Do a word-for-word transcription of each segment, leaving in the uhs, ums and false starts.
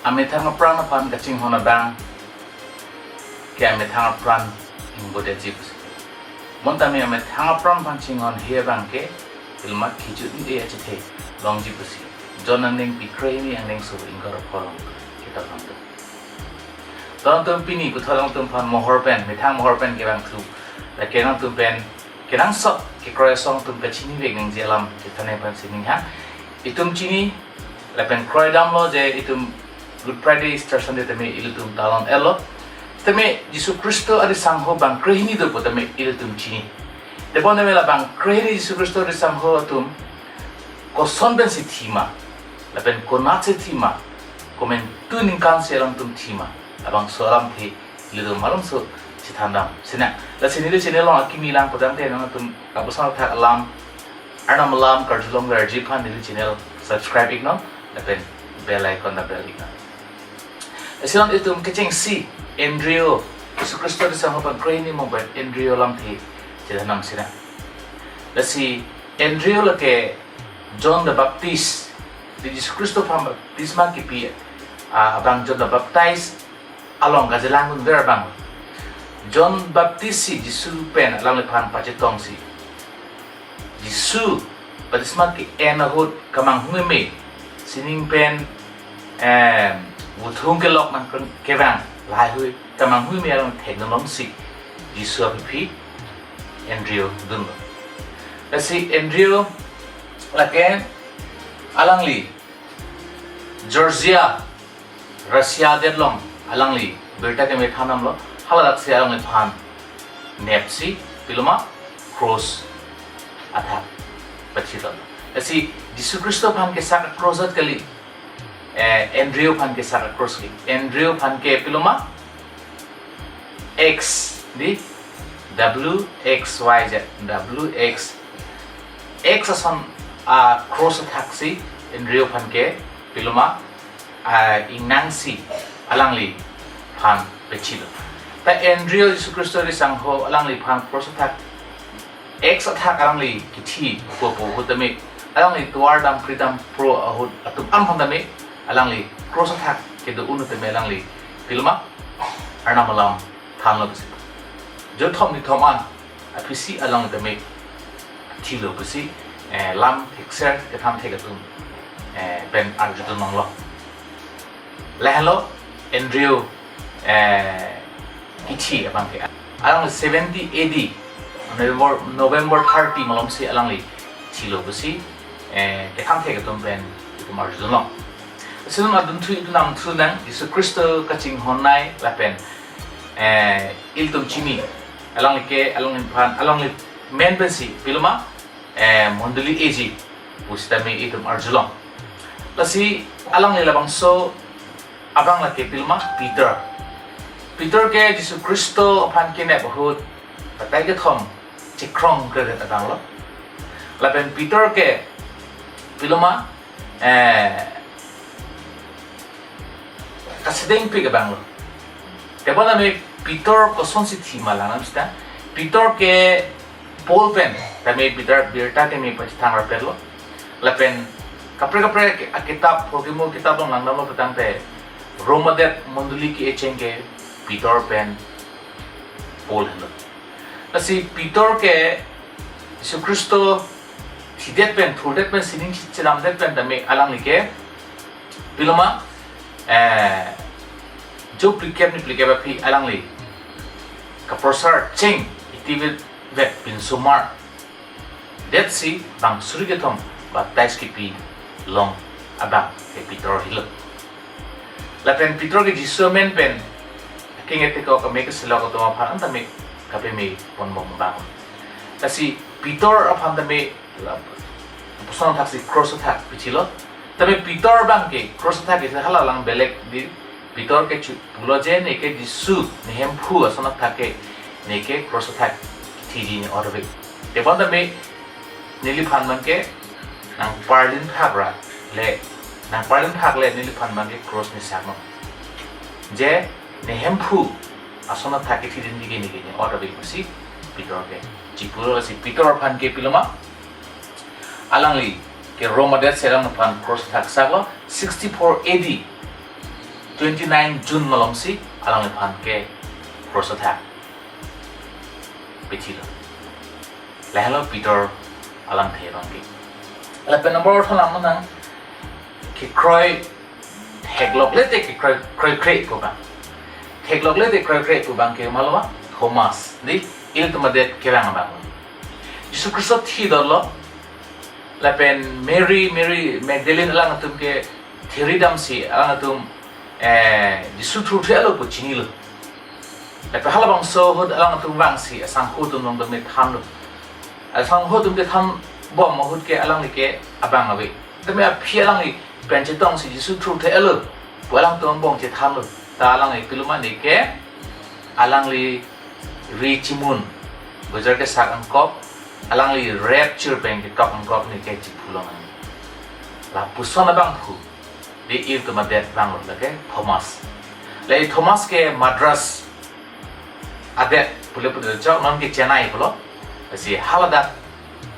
Amethang apran aphan kachinghon abang ke amethang apran ingbodetji pusi. Bonta amethang apran aphan chinghonhe abang ke pilma kejut-e achethe longji pusi John angdengpi krehini angdengso ingkoi ra pho along kitab langdun. Tangte pini puthot along ilitum aphan mohor pen, methang mohor pen kevangthu, lake nangtum pen kenangsot kekroi asong atum kachinivek nangji alam kethan aphan si ninghang. Itum chini lapen kroidamlo je itum Good Friday, Easter Sunday tame ilitum talon-etlo. Tame Jisu Khristo arisangho bang krehini do pu tame ilitum chini. Tebon tame la bang krehini Jisu Khristo arisangho atum koson pensi thima, lapen konatsi thima, komantu ningkan si alangtum thima, labangso alamthe ilitum malomso chethandam sinang. Lasi neli channel along akimi lang pudamte nangtum kapuson athak alam, Arnam alam karjulong verji aphan neli channel subscribe iknon, lapen bell icon ta bell iknon. Lasi non itum kechengsi Andrew, Jisu Khristo arisangho bang krehini mo pen Andrew alamthe chethandam sinang. Lasi Andrew lake John the Baptist, di Jisu Khristo aphan baptisma kipi, ah, abang John the Baptist along kachelang dunver abang. John Baptist si Jisu pen alangliphan pachetongsi, Jisu baptisma ke-en ahut kamanghu meme, sining pen, em, vuthung kelok nangkevang lahaihui kamanghu meme along thekdunlongsi Jisu aphi Andrew dunlo. Lasi Andrew lake alangli Georgia, Russia adet along alangli birta keme thandamlo, haladaksi alangliphan nepsi piloma cross athak pachitlo. Lasi Jisu Khristo aphan kesak cross at kali, eh, Andrew aphan kesak cross kali. Andrew aphan ke piloma X, di W X Y Z, W X, X ason a cross athaksi Andrew aphan ke piloma a ingnangsi alangliphan pachilo. Ta Andrew Jisu Khristo arisangho alangliphan cross athak, X athak alangli kithi popo ahut tame, alangli tovar dam pri dam pro ahut atum an aphan tame, alangli cross athak kedo un tame alangli piloma Arnam alam thanlo pusi. Jothom nithom an aphisi alangli tame thilo pusi, eh, lam thekser kethan thek atum, eh, pen arjudunlonglo. Lahenlo Andrew, eh, kithi abang ke. Alangli seventy A D, November, November thirty malomsi alangli thilo pusi, eh, kethan thek atum pen itum arjulong. Sinun adunthu itum nangthu nang Jisu Khristo kachinghonnei lapen, eh, ilitum chini. Alangli ke, alangliphan, alangli men pensi piloma, eh, mondoli eji pusitame itum arjulong. Lasi alangli labangso abang lake piloma Peter. Peter ke Jisu Khristo aphan kenep ahut batai kethom chekrong kredet abanglo. Lapen Peter ke piloma, eh, kasedengpik abanglo. Tebon tame Peter kosonsi thima lang nang sita. Peter ke Paul pen tame Peter birta keme pachethang rapetlo. Lapen kaprek kaprek akitap, phurkimo kitap along langdamlo putangte Roma adet mondoli ke-echeng ke Peter pen Paul henlo. Lasi Peter ke Jisu Khristo thidet pen, thurdet pen, sining chedamdet pen tame alangli ke piloma, eh, jo phlikep ni phlikep aphi alangli kaprosar cheng itivet vet pinsomar detsi bang suri kethom baptize kipi long abang ke Peter helo. Lapen Peter ke Jisu amen pen akeng etekok keme keselok atum aphan an tame kapeme ponbom abang. Lasi Peter aphan tame la, puson athaksi cross athak pichilo. Tame Peter abang ke cross athak isi hala lang belek di, Peter ke chu pulo je neke Jisu ne Hemphu ason athak ke neke cross athak thiji ne orve. Tebon tame neliphan abang ke nangparlin phak ra le, nangparlin phak le neliphan abang ke cross ne saknon. Je ne Hemphu ason athak ke thidin dige nige ne orve pusi Peter ke chipulo. Lasi Peter aphan ke piloma, alangli ke Roma adet si alangphan cross athak saklo, sixty-four A D twenty-nine June malomsi alangliphan ke cross athak pethilo. Lahelo Peter alamthe abangke. Lapen number three alam nang kekroi theklokle te kekroi kroikre pu abang. Theklokle te kroikre pu abangke maloma Thomas, dei, ilitum adet kevang abang. Jisu Khristo thidorlo, lapen Mary, Mary Magdalene alangtum ke thiridamsi alangtum, eh, Jisu thurthe-alo pu chinilo. Lapen halabangso ahut alangtum vangsi asangho atum along tame thanlo. Asangho atum ke thanbom ahut ke alangli ke abang ave. Tame aphi alangli pen chetongsi Jisu thurthe-alo pu alangtum angbong chethanlo. Ta alangli piloma ne ke alangli ri chimun, bojar kesak angkok, alangli rapture pen ketok angkok ne ke chiphu lonang. Lapuson abangphu, dei, ilitum adet vanglo lake Thomas. Lake Thomas ke Madras adet pule pule chok, non ke Chennai pulo. Lasi haladak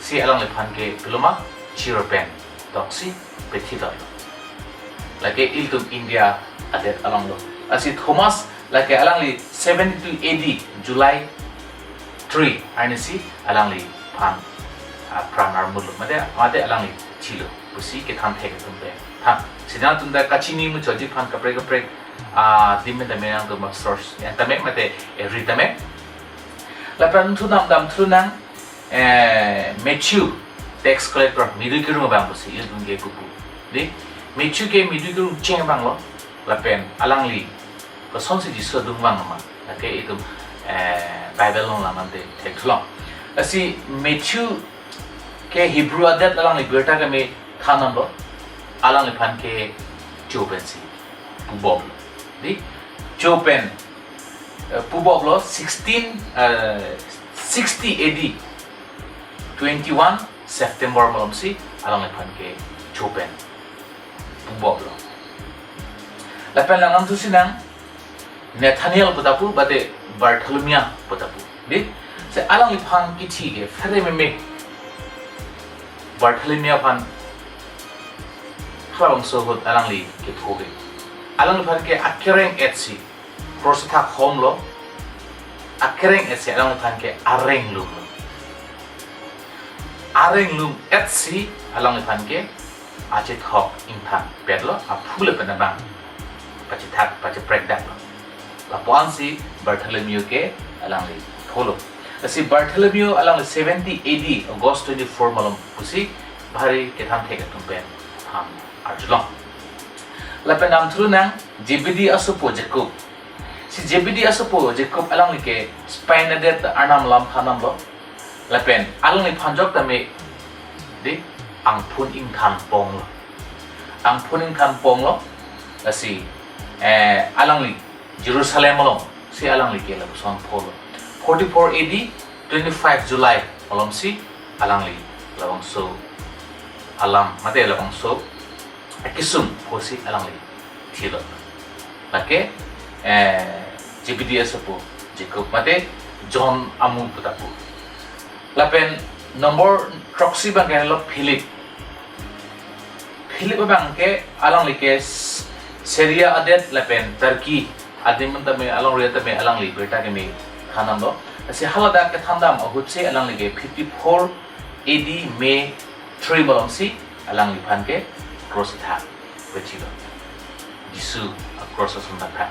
si alangliphan ke piloma chiro pen toksi pethidorlo. Lake ilitum India adet alonglo. Lasi Thomas lake alangli seventy-two A D July three arnisi alangliphan, ah, pran armulo. Mate, mate alangli thilo pusi kethan thek atum pen than. Sina atum ta kachini muchotji aphan kaprek kaprek, ah, adim tame nangtum source, eh, tame mate, eh, ri tame. Lapen thu nam dam thu nang, eh, Matthew, tax collector, midui kerung abang pusi ilitum ke pupu. Dei, Matthew ke midui kerung cheng abanglo, lapen alangli kosonsi Jisu adung vang ma, lake itum, eh, Bible along lamante thekthulo. Lasi Matthew ke Hebrew adet alangli birta keme than damlo, alangliphan ke cho pensi pubomlo. Dei, cho pen, eh, pubomlo sixteen, eh, sixty A D, twenty-one September malomsi alangliphan ke cho pen pubomlo. Lapen lang nangthusi nang Nathaniel pu ta pu, mate Bartholomew pu ta pu. Dei, se alangliphan kithi ke phere meme. Bartholomew aphan halabangso ahut alangli kepho ke. Alangliphan ke akereng etsi cross athak homlo, akereng etsi alangliphan ke areng lumlo. Areng lum etsi alangliphan ke achethok ingthan petlo, aphu lapen abang pachethak pacheprekdaklo. Lapu-ansi Bartholomew ke alangli pholo. Lasi Bartholomew alangli seventy A D August twenty-four malom pusi bhari kethan thek atum pen than arjulong. Lapen nam thu nang Zebedee asopo Jacob. Si Zebedee asopo Jacob alangli ke Spain adet arnam alam than damlo. Lapen alangliphan ajok tame, dei, angphun ingthan ponglo. Angphun ingthan ponglo. Lasi, eh, alangli Jerusalem alongsi alangli ke lapuson pholo. Forty-four A D, twenty-five July malomsi alangli labangso alam, mate labangso akesung phosi alangli thilo. Lake, eh, Zebedee asopo Jacob, mate John amu pu ta pu. Lapen number throksi abangke lo Philip. Philip abangke alangli ke S-, Syria adet lapen Turkey adim tame alongri tame alangli birta keme than damlo. Lasi haladak kethan dam ahutsi alangli ke fifty-four A D May three malomsi alangliphan ke cross athak pethilo. Jisu a-cross ason athak.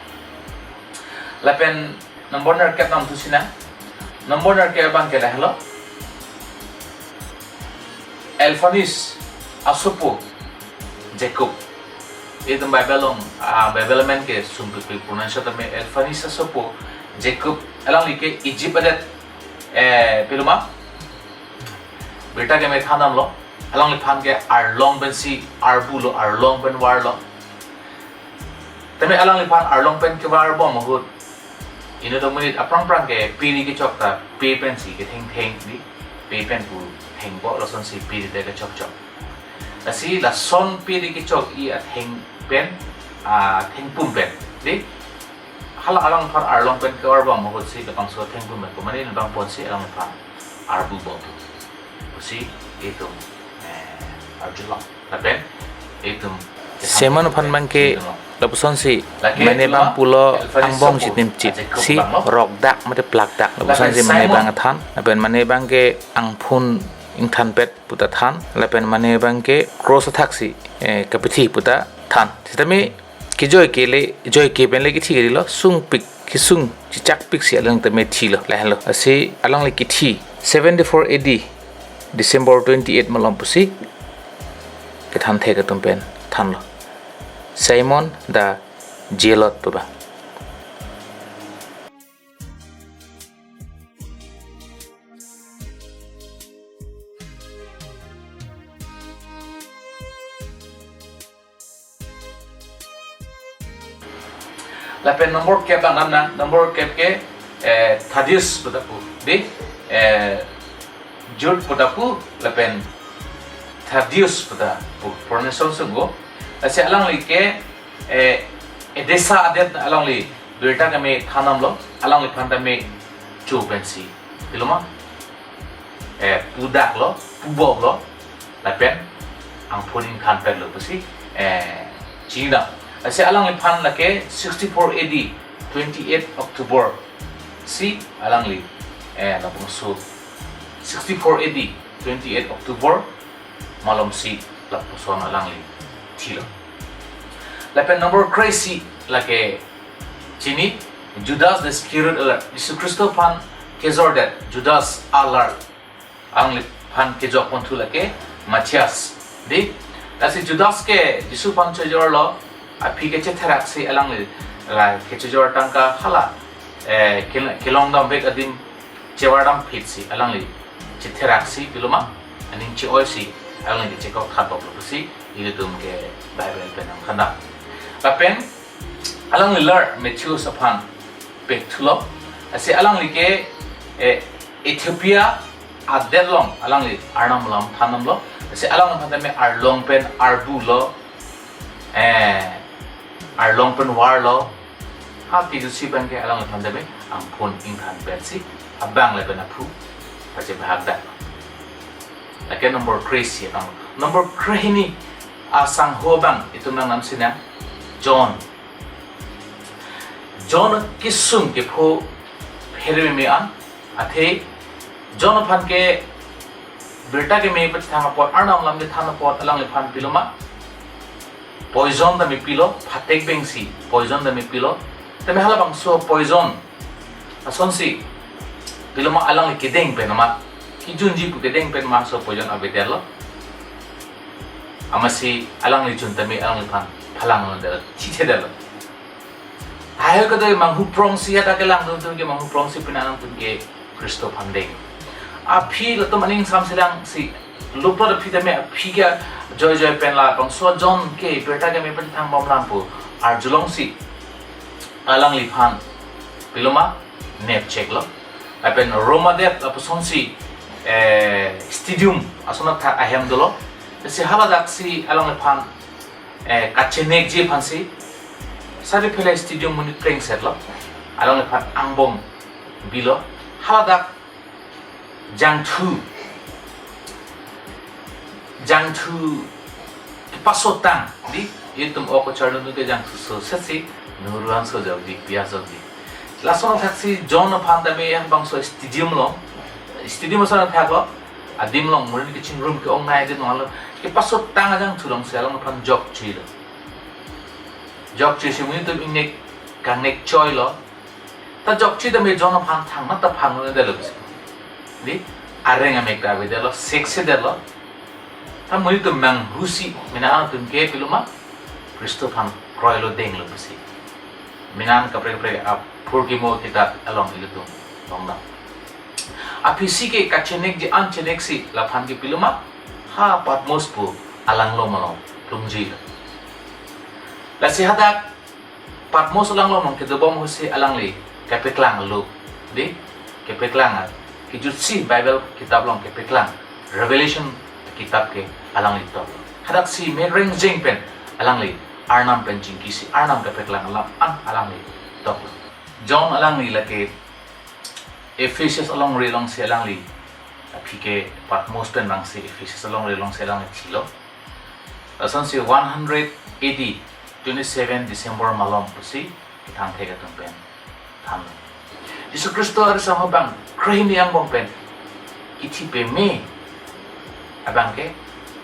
Lapen number nerkep nangthusi nang. Number nerkep abangke lahelo Alphaeus asopo Jacob. Itum Bible along, ah, Bible amen ke sumpikpik pronounce tame Alphaeus asopo Jacob, alangli ke Egypt adet, eh, piloma birta keme than damlo. Alangliphan ke arlong pensi arbulo, arlong pen varlo. Tame alangliphan arlong pen kevarbom ahut, inut amonit aphrang phrang ke piri kechok ta pe pensi kethengtheng, dei, pe pen pu thengpo, lasonsi piri ta kechokchok. Lasi lason piri kechok-i atheng pen, ah, thengpum pen, dei, hala alangliphan arlong pen kevarbom ahutsi labangso thengpum pen komane labang ponsi alangliphan arbubom pusi itum, eh, arjulong. Lapen itum Simon aphan abangke lapusonsi mane abang pulo, angbong chit nimchit si rokdak mate plakdak lapusonsi mane abang athan, lapen mane abangke angphun ingthanpet puta than, lapen mane abangke cross athaksi, eh, kapithi puta than. Sitame kejoi ke le, joi ke pen le kithi kali lo, sungpik, kesung chechakpiksi alang tame thilo, lahenlo. Lasi alangli kithi seventy-four A D December twenty-eight malom pusi kethan thek atum pen thanlo. Simon the Zealot pu abang. Lapen number kep abang nang, number kep ke, eh, Thaddeus puta pu. Di, eh, Jude puta pu, lapen Thaddeus puta pu. Pronunciation sunggo. Lasi alangli ke, eh, Edessa adet alangli birta keme than damlo, alangliphan tame cho pensi piloma, eh, pudaklo, pubomlo, lapen angphun ingthanpetlo pusi, eh, chinidam. Lasi alangliphan lake sixty-four A D, twenty-eight October si alangli, eh, labangso sixty-four A D, twenty-eight October malomsi lapuson alangli thilo. Lapen number kre-isi lake chini, Judas Iscariot alar, Jisu Khristo aphan kejordet Judas alar, alangliphan kejok ponthu lake Matthias. Di, lasi Judas ke Jisu aphan chojorlo, aphi ke chetheraksi alangli la kechojor tangka hala, eh, kel-, kelong damvek adim chevar damphitsi alangli chetheraksi piloma, aning che-oisi alangli chekok khatbomlo pusi ilitum ke Bible pen nangthan dam. Lapen alangli lar Mattheus aphan pekthulo. Lasi alangli ke, eh, Ethiopia adet along alangli Arnam alam than damlo. Lasi alangliphan tame arlong pen arbulo, eh, arlong pen varlo. Ha kejutsi abangke alangliphan tame angphun ingthanpetsi abang lapen aphu pachebahak dak. Lake number kre-isi abang. Number kre-hini asangho abang itum nang namsi nang John. John kesung kepho phereme an, athe John aphan ke birta keme pachethang apot, Arnam alam kethan apot alangliphan piloma poison tame pilo, phatek bengsi poison tame pilo. Tame halabangso poison asonsi piloma alangli kedeng pen amat, kijunji pu kedeng pen amat so poison avedetlo. Amatsi alangli jun tame alangliphan phalanglo detlo, chithedetlo. Ahel kadoi manghu prongsi, hadak kelang atum ke manghu prongsi, penang atum ke Khristo aphan deng. Aphi latum aning samselang si, lupot aphi tame aphi ke joi joi pen labangso John ke birta keme pen thangbom lam pu arjulongsi alangliphan piloma nepcheklo. Lapen Roma det lapusonsi, eh, stadium ason athak ahem dolo. Si haladaksi alangliphan, eh, kachenekji aphansi sari phele stadium monit krengsetlo. Alangliphan angbong bilo. Haladak jangthu, jangthu kepasotang, di, itum ok kacharlun ke jangthu so sesi, nurwan so jokji, pia jokji. Lason athaksi John aphan tame halabangso stadium along, stadium ason athaklo, adim along, monit kechingrum ke-ongnei adim alonglo, kepasotang ajangthu alongsi alangliphan jokchilo. Jokchisi monit atum ingnek kangnek choilo. Ta jokche tame John aphan thangmat ta phanglo detlo pusi. Di, areng amek ta avedetlo, seksedetlo. Ta monit atum manghusi, menang atum ke piloma Khristo aphan kroilo denglo pusi. Menang kaprek kaprek aphur kimo kitap along ilitum longdam. Aphisi ke kachenekji an cheneksi laphan ke piloma ha Patmos pu alanglo malom plungjilo. Lasi hadak Patmos alanglo along kedobom ahutsi alangli kepeklang alo, di, kepeklang a, kejutsi Bible kitap along kepeklang, Revelation kitap ke alangli toklo. Hadaksi me rengjeng pen alangli Arnam pen chingkisi Arnam kepeklang alam an alangli toklo. John alangli lake Ephesus alongri alongsi alangli, aphi ke Patmos pen vangsi Ephesus alongri alongsi alangli thilo. Lasonsi one hundred A D twenty-seven December malom pusi kethangthek atum pen thanlo. Jisu Khristo arisangho bang krehini angbong pen kithi peme abang ke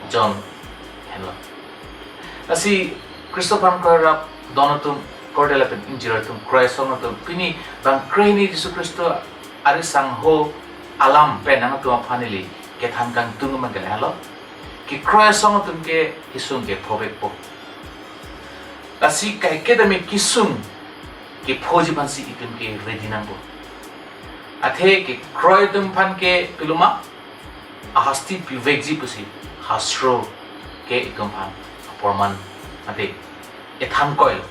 John henlo. Lasi Khristo aphan kroirap don atum, kordel pen ingjir atum, kroi asong atum, pini bang krehini Jisu Khristo arisangho alam pen nangtum aphan neli kethan kangtung abang ke lahelo. Kekroi asong atum ke kesung kephovekpo. Lasi kaike tame kesung kephoji aphansi itum ke ready nangpo. Athe kekroi atum aphan ke piloma ahasti pivekji pusi hastro ke itum aphan aporman ate ethan koilo.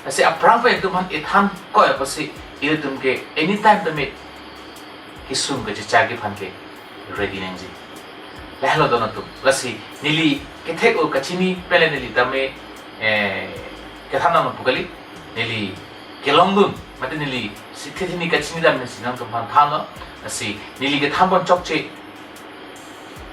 Lasi aphrang pen itum aphan ethan koi apotsi itum ke anytime tame kesung kachechakji aphan ke ready nangji. Lahelo don atum. Lasi neli kethek-o kachini pen le neli tame, eh, kethan nang pu kali. Neli kelongdun, mate neli si thethini kachini damsi nangtum aphan thanlo. Lasi neli kethan pon chokche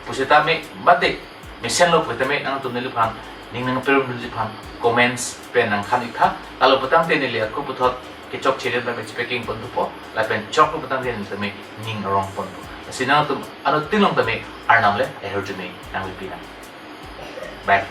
pusitame, mate mesenlo pusitame nangtum neliphan ning nangperumdunji aphan comments pen nangthan iktha. Lalo putangte neli ako puthot kechokche le tame chepacking pon thupo, lapen choklo putangte neli tame ning arong ponpo. Lasi nangtum anuttin along tame Arnam le ahirjume nangvepi nang. Bye.